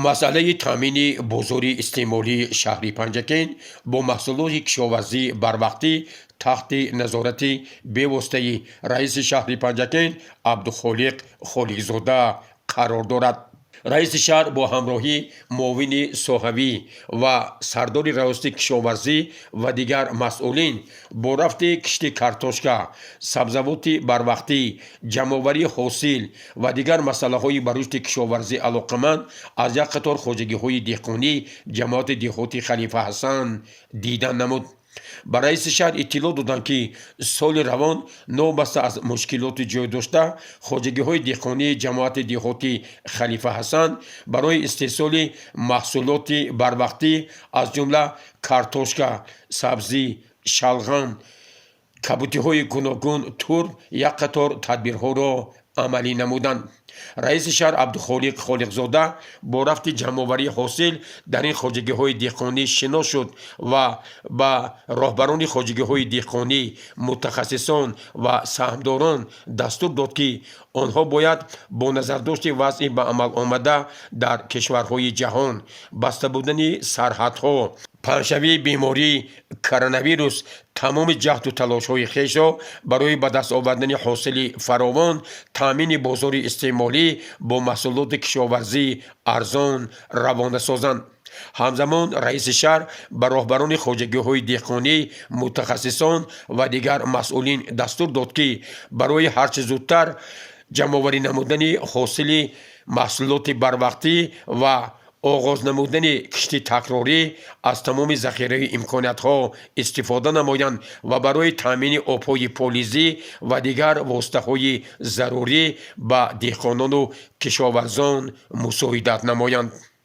Масъалаи таъмини бозори истеъмолии шаҳри Панҷакент бо маҳсулоти кишоварзӣ барвақтӣ таҳти назорати бевоситаи раиси шаҳри Панҷакент Абдухолиқ Холиқзода қарор дорад. Раиси шаҳр бо ҳамроҳии муовини соҳавӣ ва сардори раёсати кишоварзӣ ва дигар масъулин бо рафти кишти картошка, сабзавоти барвақтӣ, ҷамъоварии ҳосил ва дигар масъалаҳои ба рушди кишоварзӣ алоқаманд аз як қатор хоҷагиҳои деҳқонӣ ҷамоати деҳоти Халифа Ҳасан дидан намуд. Ба раиси шаҳр иттилоъ доданд, ки соли равон новобаста аз мушкилоти ҷой дошта, хоҷагиҳои деҳқонии ҷамоати деҳоти Халифа Ҳасан барои истеҳсоли маҳсулоти барвақтӣ, аз ҷумла картошка, сабзӣ, шалғам, кабутиҳои гуногун, турп як қатор тадбирҳоро амалӣ намуданд. Раиси шаҳр Абдухолиқ Холиқзода бо рафти ҷамъоварии ҳосил дар ин хоҷагиҳои деҳқонӣ шинос шуд ва ба роҳбарони хоҷагиҳои деҳқонӣ, мутахассисон ва саҳмдорон дастур дод, ки онҳо бояд бо назардошти вазъи ба амал омада дар кишварҳои ҷаҳон, баста будани сарҳадҳо, паҳншавии бемории коронавирус тамоми ҷаҳду талошҳои хешро барои ба даст овардани ҳосили фаровон, таъмини бозори истеъмолӣ бо маҳсулоти кишоварзии арзон равона созанд. Ҳамзамон раиси шаҳр ба роҳбарони хоҷагиҳои деҳқонӣ, мутахассисон ва дигар масъулин дастур дод, ки барои ҳарчи зудтар ҷамъоварӣ намудани ҳосили маҳсулоти барвақтӣ ва оғоз намудани кишти такрорӣ аз тамоми захираи имкониятҳо истифода намоянд ва барои таъмини обҳои полизӣ ва дигар воситаҳои зарурӣ ба деҳқонону кишоварзон мусоидат намоянд.